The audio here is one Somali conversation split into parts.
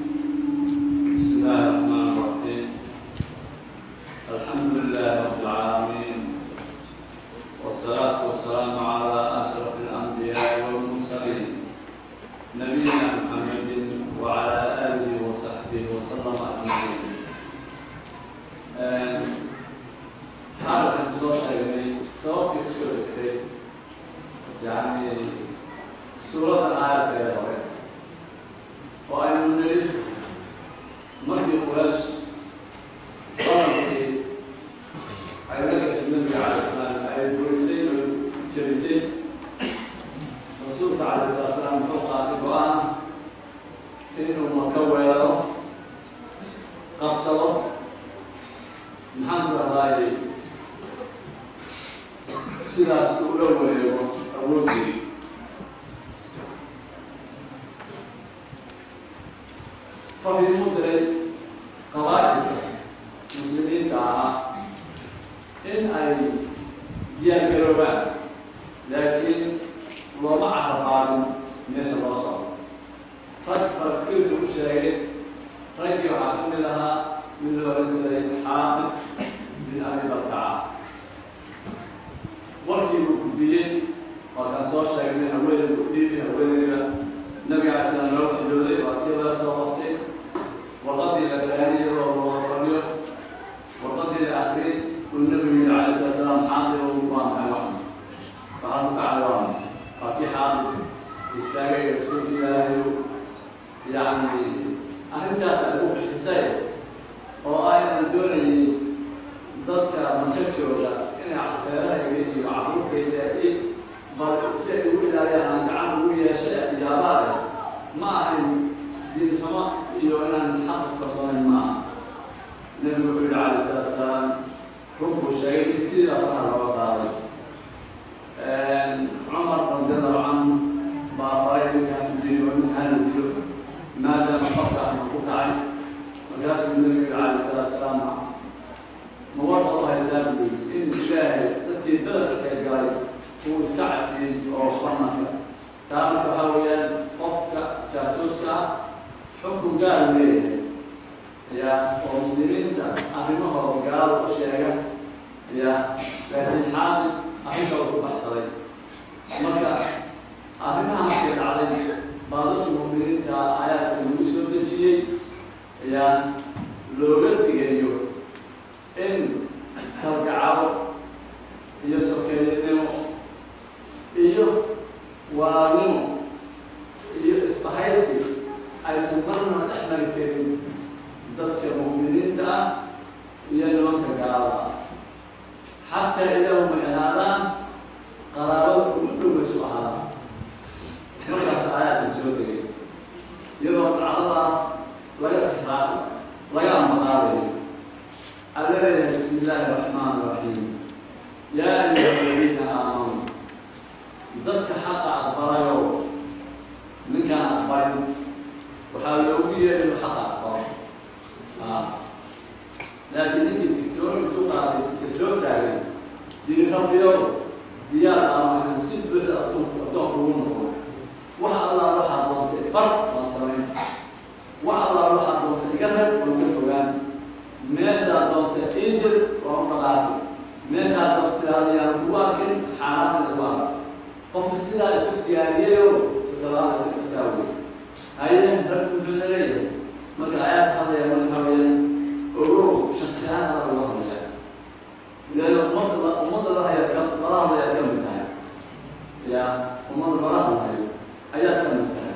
بسم الله الرحمن الرحيم. الحمد لله رب العالمين، والصلاة والسلام على أشرف الأنبياء والمرسلين، نبينا محمد وعلى آله وصحبه وسلم أجمعين. Xaalkan soo sheegnay sababtii kusoo degtay, yani suuraddan aayadkeeda hore oo aynu nidhi, markii Quraysh balankii ay la gashay Nabiga calayh salaam ay burisay oo jebisay, Rasuulka calayh salatu salaam muxuu qaatay go-aan inuu Maka weeraro, qabsado, maxaan ku dhahdaay, sidaas uu ula wareego awooddeedi. Fariimu diray qabaa'ilka Muslimiinta ahaa in ay diyaargaroobaan, laakiin looma carrabaadin meesha loo socdo. Rag farkiisa u sheegay, raggii waxaa ka mid ahaa mid la oran jiray Xaatib bin Abi Baltaca. Warkii buu gudbiyey, waa kaan soo sheegnay. Haweeney buu dhiibay, haweeneyda Nabiga alay slam loo xidhooday, waa tii laga soo qabtay. Warqadii la keenay iyadoo loo fadhiyo, warqadii la akriyay, uu Nabigu yihi calayh salatu salaam: "Xaatib, waa maxay waxan? Waxaa ku kacay waa maxay?" Waa kii Xaatib istaagay: "Rasuulka Ilaahayu, yacni arrintaas ay u bixisay oo ah inaan doonayay dadka Maka jooga inay reerahayga iyo carruurtayda i bal si ay ugu ilaaliyaan aan gacan ugu yeeshay yaabaade, ma ahayn diin xumo iyo inaan xaqa kalsoonayn, ma aha." Nebigu wuxuu yihi calayh salaatu salaam, run buu sheegay in sidii afraha looga qaaday. Cumar radiallahu canhu baa faray ninkaan dilo, ninkaana dilo, maadaama qofkaasna ku kacay. Markaasuu Nebigu yihi calayh salaatu salaam: "Ma warqad u haysaa?" buu yidhi, "in Ilaahay dadkii Bedelka qayb galay uu iska cafiyey oo waxba marka taa?" Marka waxaa weeyaan qofka jaajuuska ah xukun gaar u leeyahay ya, oo Muslimiinta arrimahooda gaalada u sheega ya. Laakiin Xaatib arrinta uu ku baxsaday. Marka arrimaha markay dhacday baa dadka mu'miniinta aayaadka lagu soo dejiyey, ya, looga digayo in kalgacalo iyo sokeeyanimo iyo walaalnimo iyo isbahaysi aysan marna dhex mari karin dadka mu'miniinta ah iyo nimanka gaalada ah, xataa ilaahumay ahaadaan qaraabada ugu dhowaysu ahaadaan. Markaas aayaadka soo degay iyadoo dhacdadaas laga tixraaco, laga ambaqaadayo. Alla leeyahay: bismi illaahi araxmaan iraxiim. Yaa ayuha aladiina aamanuu, dadka xaqa aqbalayo, ninkaan aqbalin waxaa loogu yeeri inuu xaqa aqbalo, laakiin ninkii digtooro intuu qaaday isa soo taagay yiri: "Rabbiyow, diyaar aanu ahan si buuxda adduunku addoonku ugu noqdo. Wax Allah waxaa doontay far waan samayn, wax Allah waxaa doontay iga reeb waan ka fogaan, meeshaa doontay iidir waan u dhaqaaqi, meeshaa doonta tiraahda yaan kugu arkin xaaraamna igu arkin." Qofka sidaa isu diyaariyayo dadka laada wey. Haye, Rabbi muxuu leeyahay marka ayaad hadlaya? Marka waxaa weeyaan, ogow, shaksi ahaan ala uga hadlaya, leanna ummadda la hayaad ka lala hadlayaad ka mid tahay ya, ummadda lala hadlayo ayaad ka mid tahay.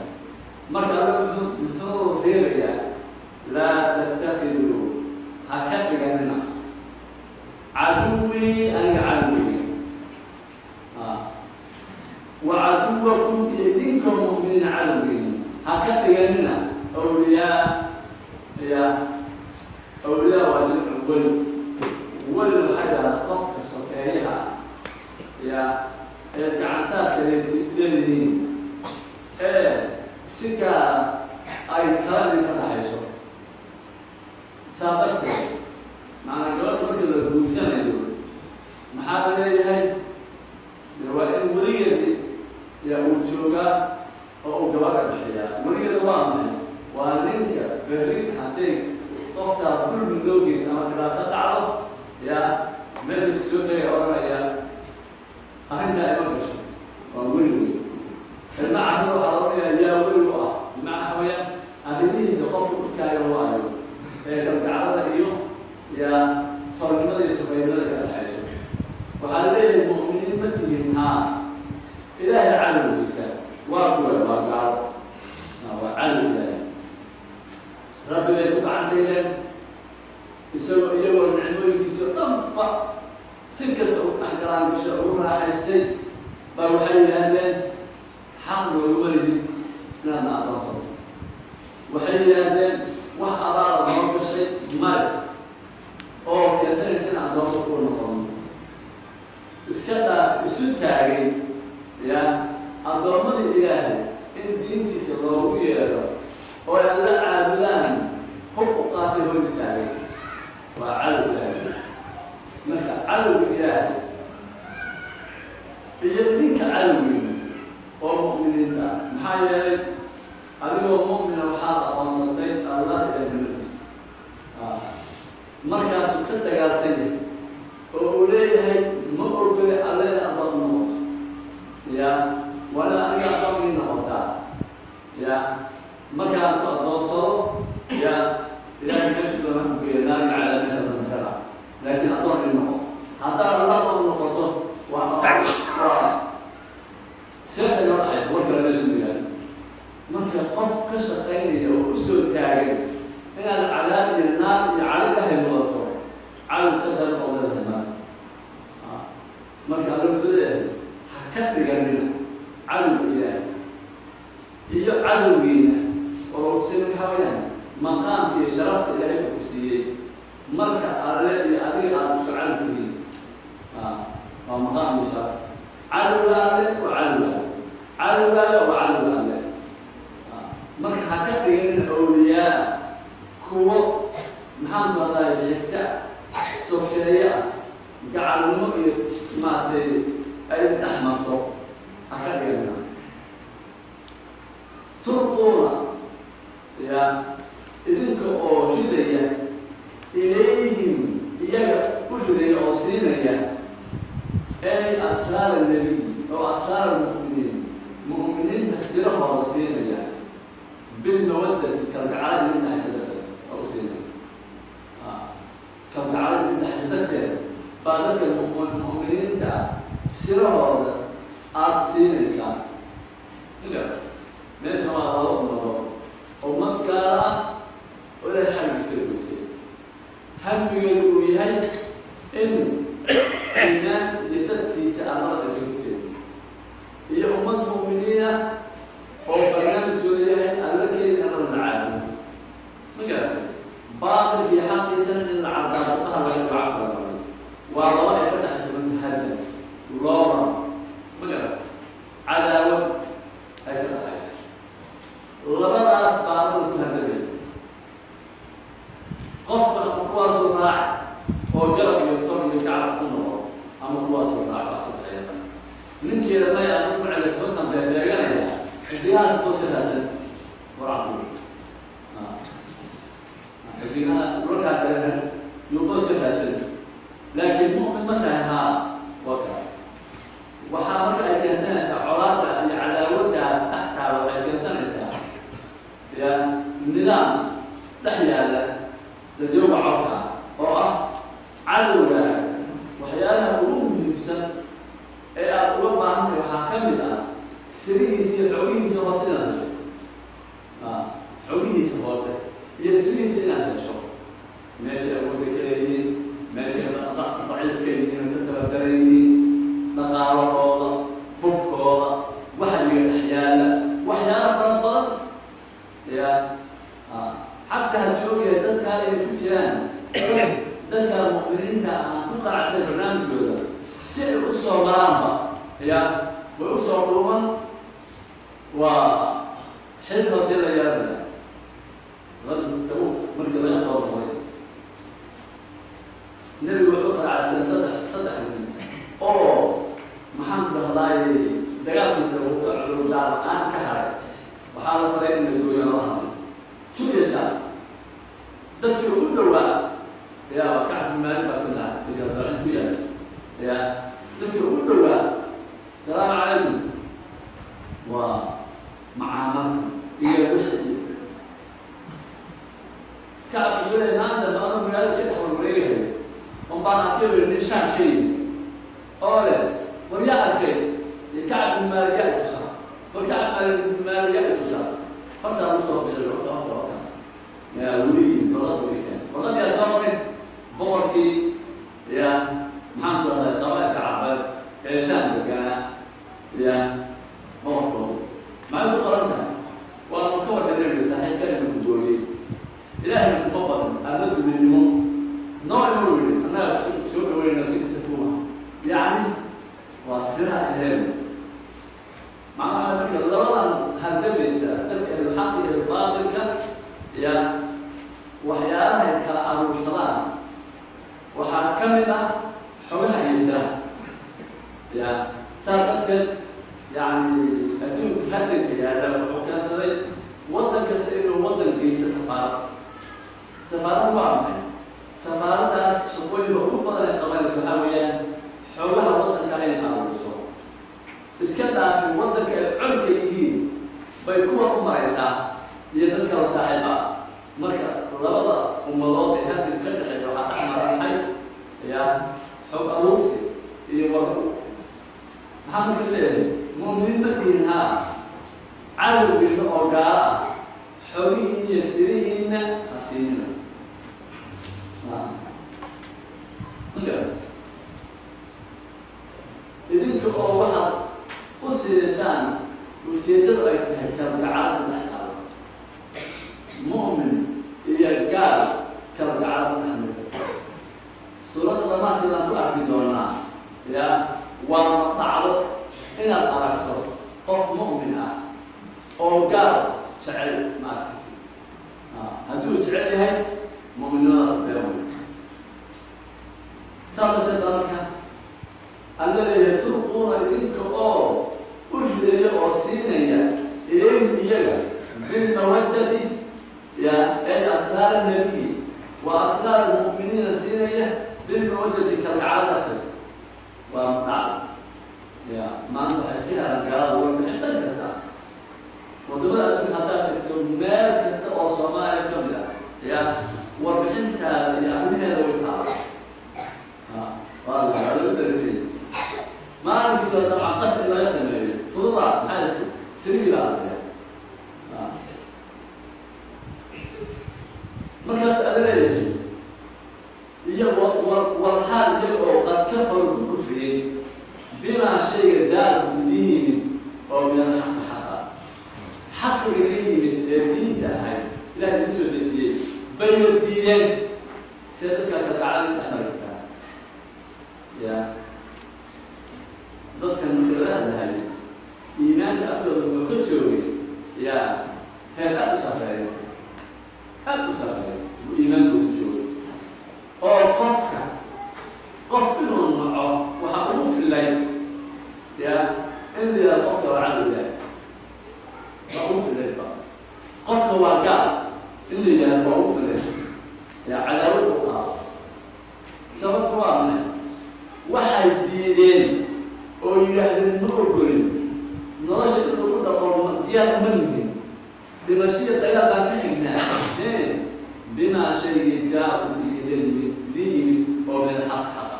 Marka Alla muxuu reebayaa? Laa tattakiduu, ha ka dhiganina, caduwii, aniga cadowgeyga, Wa caduwakum, iyo idinkoo mu'miniina cadowgiina ha ka dhiganina awliyaa. Ya awliyaa waa jamcu weli. Weli waxay dhahdaa qofka sokeeyaha ya ee gacansaarka leedihiin ee si gaara ay tala idinka dhaxayso. Saa darteed, macnaa, gabadha marka la guursanayo maxaa la leeyahay? De waa in weligeedi ya uu joogaa oo uu gabadha bixiyaa. Weligeeda waa maxay? Waa ninka berri hadday qoftaa dulmi loo geysta ama dhibaato dhacdo, ya meesha soo tagay odhanaya arrintaa ima gasho, waa weli wey. Ilma carruur waxaa la odhanayaa yaa weli u ah. Bimacnaa waxa weeyaan arrimihiisa qofka u taagan waayo ee kalgaclada iyo yaa tolnimada iyo sufaynimada ka dhexayso. Waxaa la leeyahay, mu'miniin ma tihin? Haa. Ilaahay cadowgiisa waa kuwa? Waa gaalo, waa cadow Ilaahay. Rabbigay ku gacansaydeen isagoo iyagoo nicmooyinkiisa o dhanba si kasta ugu dhex galaan gasho, ugu raaxaystay, baa waxay yidhaahdeen xaq nooguma lihid inaadna addoonsato. Waxay yidhaahdeen wax abaala noo gashay male oo keensanaysa in addoonka kuu noqono. Iska dhaaf isu taagay ya addoommadii Ilaahay in diintiisa loogu yeero oo ay Alla caabudaan hub u qaatay, hor istaagay. Waa cadow Ilaahay. Marka cadowga Ilaahay iyo idinka cadowgiina oo mu'miniinta ah, maxaa yeelay adigoo mu'mina waxaad aqoonsatay Allah ilaahnimadiisa, markaasuu ka dagaalsan yahay oo uu leeyahay ma ogole Alle in addoon noqoto, ya waa ina aniga addoon ii noqotaa, ya markaan ku addoonsado, ya Ilaahay meeshu doona ku geeya, naariga cadaab meesha doonta ka dhac, laakiin addoon ii noqo. Haddaad Alla addoon noqoto, waa seefta inoo dhacaysa, war kale meesha ma yaalo. Marka qof ka shaqaynaya oo usoo taagan inaad cadaab iyo naar iyo cado Ilaahay mudato, cadow ka daran oo leedahay marka. Marka Alla wuxuu leeyahay ha ka dhiganina cadowga Ilaahay iyo cadowgiina oo si marka waxaa weyaan maqaamka iyo sharafta Ilaahay uu ku siiyey marka Alle iyo adiga aada isku cadow tihiin, waa maqaam iyo sharaf. Cadowga Alle waa cadowga Alle, cadowgaaga waa cadowga Alle. Marka ha ka dhiganina awliyaa, kuwo maxaan ku hadlaya, xigta sokeeye ah, gacalnimo iyo maaragtay ay dhex marto ha ka dhiganina. Tulquuna, ya idinka oo ridaya, ilayhim iyaga u ridaya oo siinaya, ay asraar nabiy oo asraar almu'miniin, mu'miniinta sirahooda siinaya, bilmawaddati, kalgacala idin dhexaysa darteed oo u siinaya. Kalgacala idin dhexaysa darteed baa dadka mu'miniinta ah sirahooda aada siinaysaa. Igaas meesha waa laba ummadood: ummad gaala ah oo Ilahay xaggiisa goysay, hamigeedu uu yahay in iimaan iyo dadkiisa allada aysan ku jeedin, iyo ummad mu'miniina oo barnaamijkooda yahay Alla keeni, Allana la caabudo. Ma garatay? Baatilka iyo xaqiisana in la caddaado laga gacanta la maray. Waa laba ay ka dhexaysa marka hadda looba, ma garatay, cadaawad ay ka dhexayso. Labadaas baa ku hadalaya qofka, ama kuwaasoo raac oo garab iyo tol iyo gacab ku noqo, ama kuwaasoo raac. Waa saddexeeda ninkeeda maya ama ku celis hortan beebeeganaya xidigahaas boos ka raadsan warcabku xidigahaas dhulkaa kale yuu boos ka raadsan. Laakiin mu'min ma tahay? Haa, waa kaa. Waxaa marka ay keensanaysaa colaadda iyo cadaawaddaas dhex taala, waxay keensanaysaa ya nidaam dhex yaalla dadyowga codka ah oo ah cadowgaaga waxyaalaha ugu muhiimsan ee aada uga baahantahay waxaa ka mid ah sirihiisa iyo xogihiisa hoose inaad hesho, xogihiisa hoose iyo sirihiisa inaad hesho, meeshay awoodda ka leeyihiin, meeshay daciifka yihiin, ka tabadaran yihiin, dhaqaalahooda, hubkooda. jiraan dadka mu'miniinta aan ku qanacsan barnaamijkooda, si ay u soo maraanba ya way u soo dhuuman, waa xil hoose la yeelanaya. Qaswatu Tabuk markii laga soo noqday, Nebigu wuxuu faracaysan saddex nin oo, maxaan ku rahdaay, dagaalkii Tabuk cudurdaar la-aan ka haray. Waxaa la faray in la gooyo, lala hadlo juya jaar dadkii ugu dhowaa. Ya, waa Kacab bin Maalik baa kamid ah, sida saxiix ku yaal. Ya, dadkii ugu dhowaa, "Asalaamu calaykum." Waa macaamalka iyo wixii Kacab wuxuu leeyahay, "Maanta ma anuu magaalada si dhex warwareegahayo un baan arkay," buu, "nin Shaam ka yimid oo leh, 'War yaa arkay Kacab bin Maalik? Yaa itusaa? War Kacab bin Maalik yaa itusaa?' Hortaa lagu soo fiiray, horta horta horta yaa weli yimid, warqad buu keenay. Warqad yaa soo qoray? Boqorkii, ya, maxaan ku rahday, qabailka Carbeed ee Shaam deganaa, ya, boqorkooda. Maxay ku qoran tahay? Waanu ka warkanay saaxiibkani ku gooyey, Ilaahayna kuma badan alla dulinimo noo ima weli, annaga soo dhaweynayna si kasta kuma." Yacni waa siraha eheen. Macnaha marka labadan hardamaysa, dadka ahlu xaqi iyo ahlu baatilka, ya, waxyaalahay kala aruursadaan waxaa ka mid ah xogaha iyo siraha. Ya, saa darteed, yacni, adduunka hardanka yaalla wuxuu keensaday waddan kasta inuu waddan geysto safaarad. Safaarad waa maxay? Safaaraddaas shaqooyinka ugu badan ay qabanayso waxaa weeyaan xogaha waddanka inay aruurso. Iska dhaafin waddanka ay colka yihiin bay kuwa u maraysaa iyo dadka oo saaxiib ah. Marka labada ummadood ee hardan ka dhexeeya waxaa dhex mara maxay? Ya, xog aruursi iyo war. Maxaa marka leeyahay? Mu'miniin ma tihin? Haa, cadowgiina oo gaalo ah xogihiina iyo sirihiina ha siinina. Magaras idinka oo waxaad u siisaan ujeeddadu ay tahay kalgacalada dhex taalo mu'min iyo gaal, kalgacalada dhexmida. Suuradda dhamaankeedaan ku arki doonaa. Ya, waa maqdacdo inaad aragto qof mu'min ah oo gaal jecel. Ma arki. Haddii uu jecel yahay, mu'minnimadaas been wey. Saa darteed baa marka Alla leeyahay, "Tulquuna," idinka oo u rideeya oo siinaya, "ilayhim," iyaga, "bilmawaddati," ya, ay asraar nabiyi wa asraar almu'miniina siinaya, "bilmawaddati," kalgacal darteed. Waa maqdacdo. Ya, maanta waxay iska helaan gaalada warbixin dhan kasta. Wadamada adduunka haddaad tagto, meel kasta oo Soomaaliya ka mid ah, ya, warbixintaada iyo arrimaheeda way taala. Waa lagu darisay maalinkii la dabcan qas in laga sameeyo fududa. Maxaa sirigi baa la. Markaas ada leeyahay iyo walxaal iyaga oo qad kafaru, ku kufriyey, bimaa, shayga, jaakum, idiin yimid, oo min alxaqi, xaqa, xaqa idiin yimid ee diinta ahayd Ilaah idin soo dejiyey bayna diideen. See dadkaa kalgacalada dhex mari kartaa? Ya, dadkan marka lala hadlahayo, iimaanka agtooda wuxuu ka joogay, ya, heer aada u sarreeyo, aada u sarreeyo buu iimaankoodu joogay, oo qofka qof inuu naco waxaa ugu filay, ya, in la yihahdo qofka waa cadowga waa ugu filayba, qofka waa gaal in la yidhahdo waa ugu filay, ya, cadaawad u qaado. Sababtu waa maxay? Waxay diideen oo yidhaahdeen, "Ma ogolin nolosha in lagu dhaqo, diyaar uma nihin, dhimashiya dagaal baan ka xignaa," bimaa, shaygii, jaa-u, idin yimid, oo min xaq, xaqa,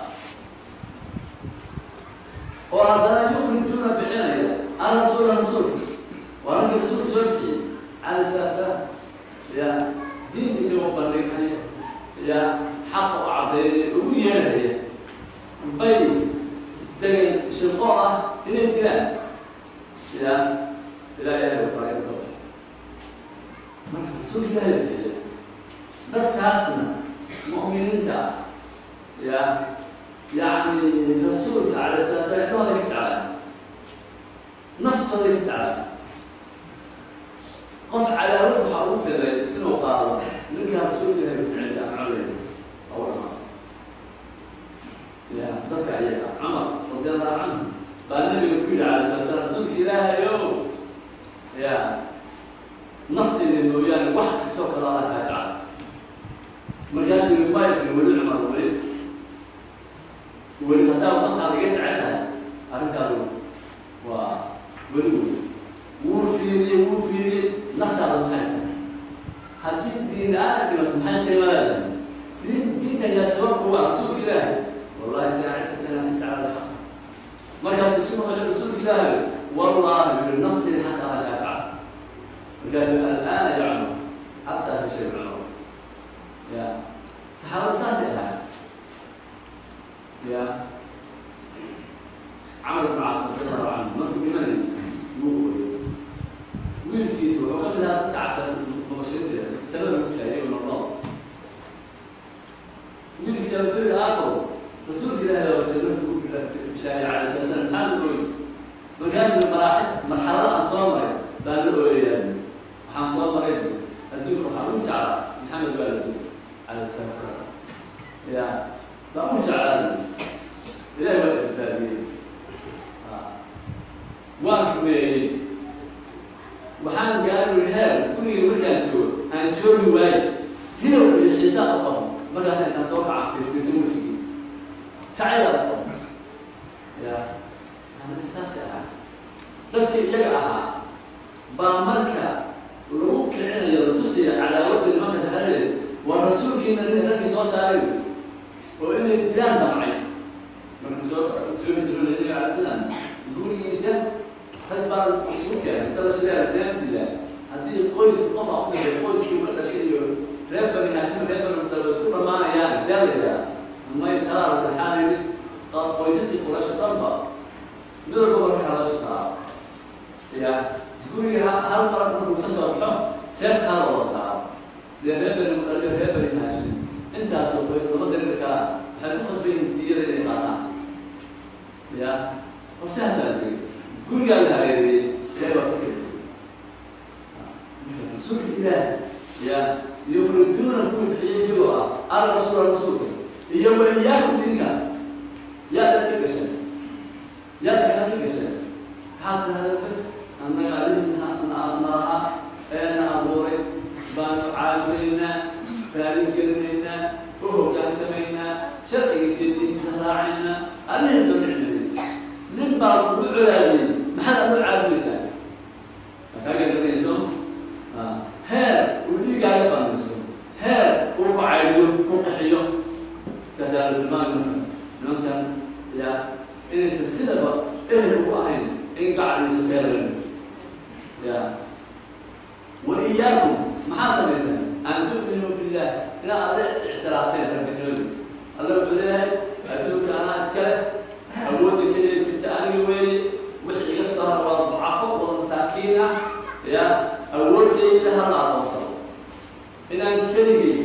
oo haddana yukhrijuuna, bixinaya, alrasuula, rasuulka. Waa raggii rasuulka soo bixiyey calayhi salaatu salaam, ya, diintiisa u bandhigaya, ya, xaqa u caddeynaya, ugu yeerhaya, bay degeen shirqo ah inay dilaan. Ya, ilaa Ilahay u faray ka marka rasuulka Ilahay bixiya dadkaasna. Mu'miniinta ah ya, yacni Rasuulka calayh salatu slam indhahooda ka jeclaa, naftooda ka jeclaa. Qof cadaawad waxaa ugu filay inuu qaado ninkaa Rasuulka Ilahay ku jecel ama coley ugu dhamaatay. Ya, dadka ayaga, Cumar radi Allahu canhu baa Nabiga ku yidhi alay sala slam: "Rasuulka Ilaahay o, ya, nafteyda mooyaane wax kastoo kale anaa kaa jecel." Markaasuu yii: "Mayki weli, Cumar, weli, weli haddaad naftaada iga jeceshahay, arrintaadu waa weli weli." Wuu fiiriyey, wuu fiiriyey. Naftaada maxay tahay haddii diin la-aan dhimato? Maxay qiimo leedahay diin? Diintan yaa sabab kuga? Rasuulka Ilaahay, wallahi si aan cid kasta inaan ka jeclaada xaqa. Markaasuu isku noqday: "Rasuulka Ilaahay, wallahi," yiri, "nafteyda xataa anaa kaa jecel." Markaasuu: "Al'aana ya Cumar," xataa heshay Cumar. Ya, saxaabada saasay ahaay. Ya, Camar ibn Caas radi Allahu canhu markuu dhimanay wuu ooyey. Wiilkiisa wuxuu ka mid ahaa dadka cashar mubashiriinta jannada lagu shaayay oo noqdo. Wiilkiisa wuxuu yihi: "Aaqow, Rasuulka Ilaahay oo jannada kugu bishaayay calayh sala slam, maxaa la ooyey?" Markaasuu: "Maraaxil, marxalada aan soo maray baan la ooyayaa. Waxaan soo maray, adduunka waxaan u jeclaa Maxamed, waa la dilay calayh salatu salaam, ya, baan u jeclaa. Ilahay waa badbaadiyey, waan rumeeyey. Waxaan gaaray heer guriga markaan joogo aan joogi waayo, hilow iyo xiisaa u qabo. Markaas intaan soo kaca fiirfiirsan wejigiisa, jacayla u qabo." Ya, saasay ahaa dadka iyaga ahaa. Baa marka lagu kicinayo, la tusaya cadaawadda nimanka saxaabada, waa Rasuulkiina raggii soo saaray oo inay dilaan damcay. Markuu soo hijroonay Nabiga alay slam, gurigiisa rag baa isugu keenay sida la sheegaya, seen dilaa haddii qoys qof aan u dhashay, qoyskii ka dhashay iyo reer Bani Haashim, reer Bani Mutalib isku dhamaanayaan, see la yidhaha? May talaal waxaa yidhi qoysaskii Quraysh dhanba mid walba marka loo soo saaro, ya, guriga hal mar markuu ka soo baxo seefta hal loo saaro. Dee reer Bani Mutalib iyo reer Bani Haashim intaasoo qoys lama diriri karaan, waxay ku khasban yihiin diyada inay qaataan. Ya, qorshahaasaa la tegey, gurigaa la hareereeyey. Ilahay waa ka keliyey Rasuulka Ilaah. Ya, yukhrijuuna, kuwii bixiyey iyagoo ah alrasuula, rasuulka, iyo wa iyaakum, idinka. Yaa dadka gasheen? Yaa dadka ka gasheen? Maxaa tidhahdeen? Bas, annaga alihi nalaha ee na abuuray baanu caabudaynaa, raali gelinaynaa, u hogaansamaynaa, sharcigiisa iyo diintiisa raacaynaa, alihi noo nicmeeyey. Nin baa kugu colaadiyey, maxaad aad u caabudaysaa? Waa kaa garanayso heer uu dhiigaaga banayso, heer uu ku caydiyo, ku qaxiyo. Markaasaa la tilmaamay marka nimankan, ya, inaysan sidaba ehel ugu ahayn in gacaliiso keelaga. Ya, wa iyaakum, maxaa samaysaan? An tu'minuu billah, inaad Alle ictiraafteen rabbinimadiisa. Alle wuxuu leeyahay: "Adduunka anaa iska leh, awoodda keliya jirta aniga weeye, wixii iga soo hara waa ducafo, wada masaakiin ah." Ya, awooddayda hala aqoonsado, inaan keligay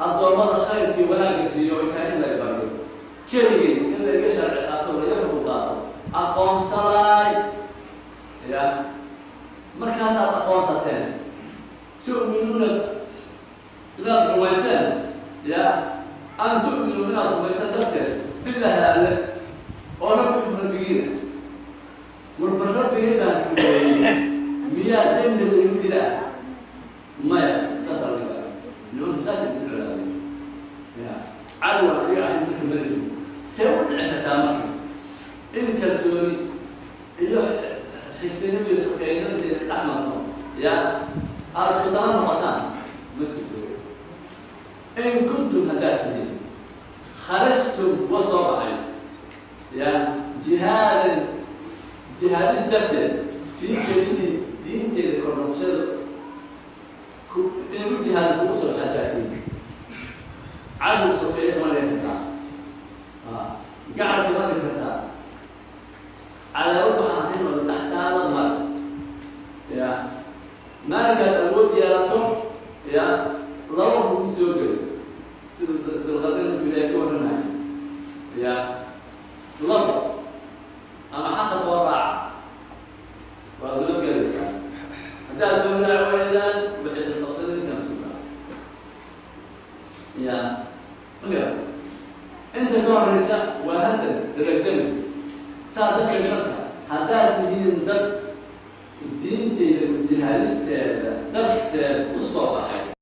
addoommada khayrkii wanaagga siiyo oy tahay in laga baryo, keligay in la iga sharci qaato, laiga xukun qaato, aqoonsadaay. Ya, markaasaad aqoonsateen, tu'minuuna, inaad rumayseen. Ya, an tu'minuu, inaad rumayseen darteed, billaahi, Alle, oo rabbikum, rabbigiina. Warba rabbigay baan rumeeyey, miyaa dembi laygu dilaa? Maya. Saasaa laga gaara nimanka, saasay ku colaadeen. Ya, cadow adiga ahayn marka malihi. See u dhici kartaa marka in kalsooni iyo xigtinimo iyo sokeynimo intay dhex marto, ya, aada isku daba noqotaan? Ma jirto. In kuntum, haddaad tihiin, kharajtum, kuwa soo baxay, ya, jihaadan, jihaadis darteed, fii sabiili, diinteeda kornoqshada ku inay u jihaadan kugu soo xajaatiin, cadow sokeeye kama dhigan kartaa, gacal kama dhigi kartaa, cadaawad waxaan ahayn oo dhex taala male. Ya, maalinkaad awood yeelato, ya, laba kugu soo geli. Sida Waad nabadgelaysaa. Haddaad soo raaci waydaan, wixii qabsada ninkaan sugaa ya ma garat. Inta ka horeysa waa haddan dalagdami. Saa darteed marka, haddaad tihiin dad diinteyda jihaadisteeda